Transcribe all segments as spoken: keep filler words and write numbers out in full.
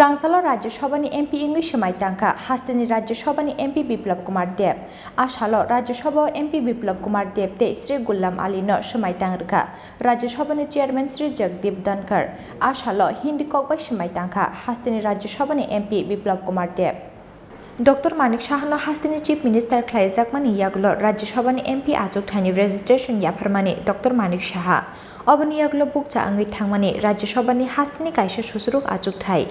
Swrang salo Rajya Sabhani M P wngwi swmai tangkha hasteni Rajya Sabhani M P Biplab Kumar Deb. A salo Rajya Sabhao M P Biplab Kumar Deb tei Sri Ghulam Alino swmai tangrwkha Rajya Sabhani Chairman Sri Jagdeep Dhankhar. A salo Hindi kokbai swmai tangkha hasteni Rajya Sabhani M P Biplab Kumar Deb. Doctor Manik Sahano hasteni Chief Minister khlaijakmani yagulo Rajya Sabhani M P achukthani registration yapharmani Doctor Manik Saha. Oboni yagulo bukcha wngwi thangmani Rajya Sabhani hasteni kaisa susuruk achukthai.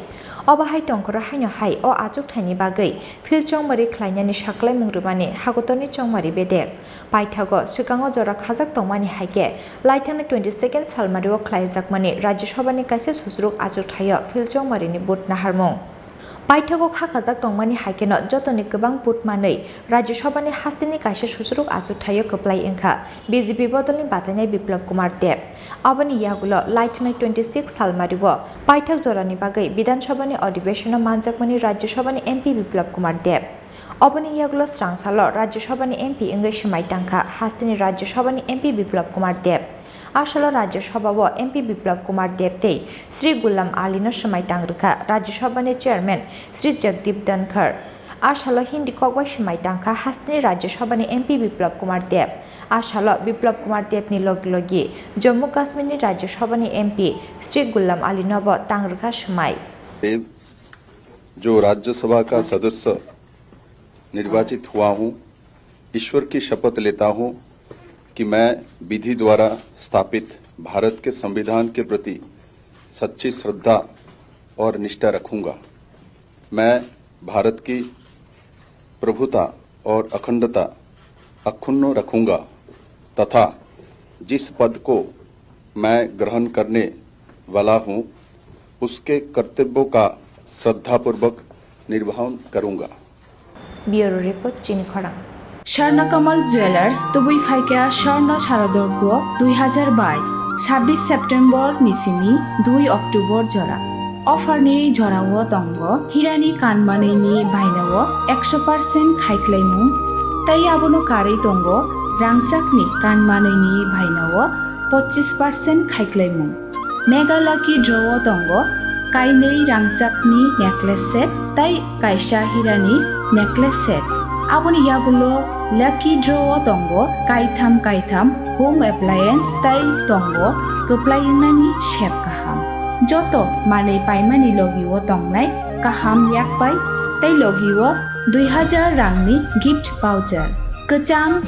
Obo hai tongkhoro haino hai o achukthaini bagwi field chongmari khlainani saklaimung rwmani hakotorni chongmari bedek. Paithago swkango jora khajak tongmani hai khe laithangni twenty second salmario khlaijakmani Rajya Sabhani kaisa susuruk achukthaio field chongmarini vote naharmung. Paithago kha khajak tongmani hai kheno jotoni kwbang vote manwi Rajya Sabhani hasteni kaisa susuruk achukthaio kwplai wngkha B J P bodolni batainai Biplab Kumar Deb. Aboni yagulo laithwnai twenty six salmario paithak jorani bagwi Bidhan Sabhani adhibeshonno manjakmani Rajya Sabhani M P Biplab Kumar Deb. Oboni yagulo swrang salo Rajya Sabhani M P wngwi swmai tangkha hasteni Rajya Sabhani M P Biplab Kumar Deb. A salo Rajya Sabhao M P Biplab Kumar Deb tei Sri Ghulam Alino swmai tangrwkha Rajya Sabhani Chairman Sri Jagdeep Dhankhar. A salo Hindi kokbai swmai tangkha hasteni Rajya Sabhani M P Biplab Kumar Deb. A salo Biplab Kumar Debni logi logi Jammu Kashmirni Rajya Sabhani M P Sri Ghulam Alinobo tangrwkha swmai. देव, जो राज्यसभा का सदस्य निर्वाचित हुआ हूँ, ईश्वर की शपथ लेता हूँ कि मैं विधि द्वारा स्थापित भारत के संविधान के प्रति सच्ची श्रद्धा और निष्ठा रखूंगा। मैं भारत की प्रभुता और अखंडता अक्षुण्ण रखूंगा तथा जिस पद को मैं ग्रहण करने वाला हूँ, उसके कर्तव्यों का श्रद्धापूर्वक निर्वहन करूंगा। Bureau Report, Chini Khorang. Swarna Kamal Jewelers, tubui phaikha Swarna Sharadorgo dui hazar bais, sabbish September ni simi dui October jora. Offer ni jorao tongo hirani kanmanwi ni bainao ekso percent khaiklaimung, tei abono karwi tongo rangchakni kanmanwi ni bainao pochis percent khaiklaimung. Mega Lucky Draw o tongo kainwi rangchakni necklace set tei kaisa hirani necklace set. Aboni yagulo Lucky Draw o tongo kaitham kaitham home appliance tei tongo kwplai wngnani sep kaham. Joto manwi paimani logi o tongnai kaham yakpai tei logi o dui hazar rangni gift voucher. Kwcham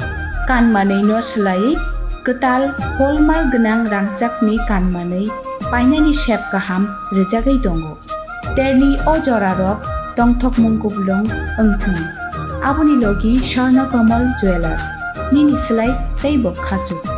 kanmanwi no swlaiwi kwtal hallmark gwnang rangchakni kanmanwi painani sep kaham rwjagwi tongo. Terni o jorarok tongthokmung kuplung wngthung. Aboni logi Swarna Kamal Jewelers, nini swlai teibo khachuk.